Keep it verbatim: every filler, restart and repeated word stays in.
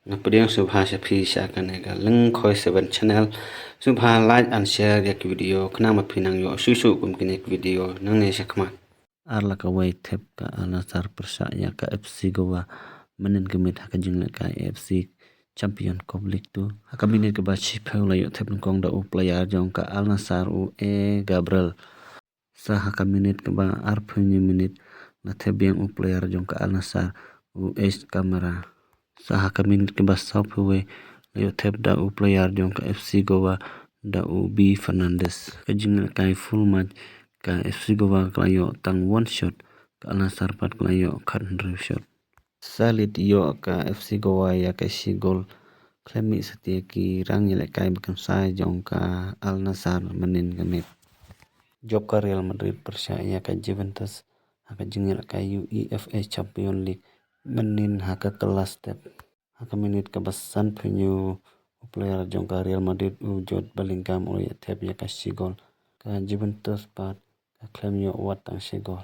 Nga pdiang sngewbha sha phi sha kane ka Lyngkhoi seven channel. Sngewbha like and share ïa ki video khnang ba phin nang ïoh shuh shuh kum kine ki video nangne shakhmat. Ar la kawei thep ka Al Nassr pyrshah ïa ka FC Goa mynnin ka miet ha ka jinglehkai AFC Champion Cup League two. Ha ka minit kaba shiphew la ïoh thep nyngkong da u player jong ka Al Nassr, u A Gabriel. Sa ha ka minit kaba arphew hynñiew minit la thep biang u player jong ka Al Nassr, u H Kamara. Sa ha ka minit kaba sawphew wei la ïoh thep da u player jong ka FC Goa, da u B Fernandes. Ka jinglehkai full match ka FC Goa ka la ïoh tang one shot, ka Al Nassr pat ka la ïoh khathynriew shot. Sa leit ïoh ka FC Goa ïa ka shi gol khlem mih satia ki rang ïalehkai ba kynsai jong ka Al Nassr mynnin ka miet. Jop ka Real Madrid pyrshah ïa ka Juventus ha ka jingïalehkai UEFA Champion League mynnin ha ka kylla step. Ha ka minit kaba sanphew hynñiew u player jong ka Real Madrid, u Jude Bellingham, u la ïoh thep ïa ka shi gol. Ka Juventus pat ka khlem ïoh wat tang shi gol.